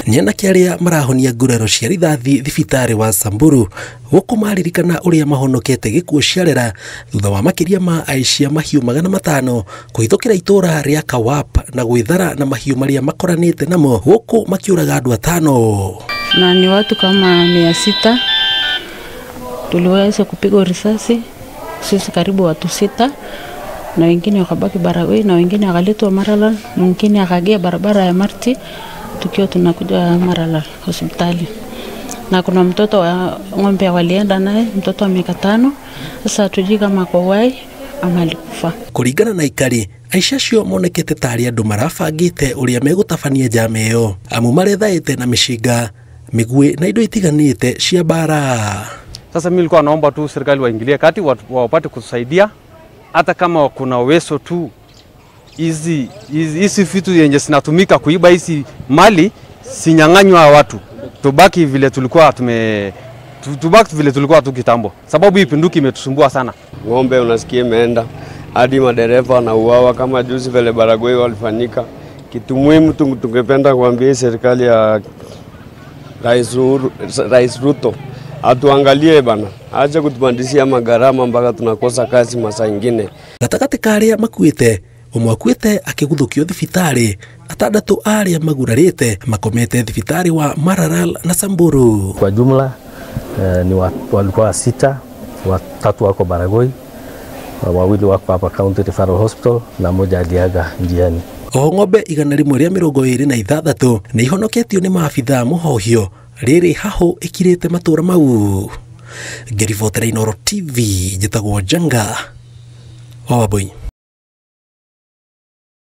Nĩ anake arĩa marahonia nguraro cia rithathi thibitarĩ wa Samburu gũkũ maririkana ũrĩa mahonokete gĩkuũ ciarera thutha wa makĩria ma aici a mahiũ 500 kũhithũkĩra itũra rĩa Kawap na gwĩthara na mahiũ marĩa makoranĩte namo gũkũ makĩũraga andũ 5 na ni watu kama 600 tuliweza kupigwa risasi sisi karibu watu 6 na wengine wakabaki Baragoi na wengine wakaletwa Maralal, mwingine akagea barabara ya Marti tukiwa tunakuja Maralal hospitali. Na kuna mtoto wa ng'ombe walienda naye, mtoto wa miaka 5. Sasa hatujui kama kwa uhai ama alikufa. Kũringana na ikari aici acio monekete tarĩ andũ marabangĩte ũrĩa megũtabania njama ĩyo amu marethaĩte na mĩcinga, mĩguĩ na indo itiganĩte cia mbara. Sasa mimi nilikuwa naomba tu serikali waingilie kati, wapate kutusaidia hata kama kuna uwezo tu hizi vitu yenye zinatumika kuiba hizi mali sinyang'anywa watu, tubaki vile tulikuwa tubaki vile tulikuwa tu kitambo, sababu hii pinduki imetusumbua sana. Ng'ombe unasikia imeenda hadi madereva na uawa kama juzi vile Baragoi walifanyika. Kitu muhimu tungependa kuambia serikali ya Rais Ruto atuangalie bana, acha kutupandishia magharama mpaka tunakosa kazi masaa ingine. Gatagatĩ ka arĩa makuĩte, ũmwe akuĩte akĩguthũkio thibitarĩ, 6 arĩa magurarĩte makomete thibitarĩ wa Maralal na Samburu. Kwa jumla ni walikuwa 6, 3 wako Baragoi, 2 wako hapa County Referral Hospital na 1 aliaga njiani. Oho ng'ombe 126 nĩ ihonoketio nĩ maabithaa mũhohio rĩrĩ hahũ ĩkirĩte matũra mau. Ngĩribotera Inooro TV, njĩtagwo Njanga wa Wambui.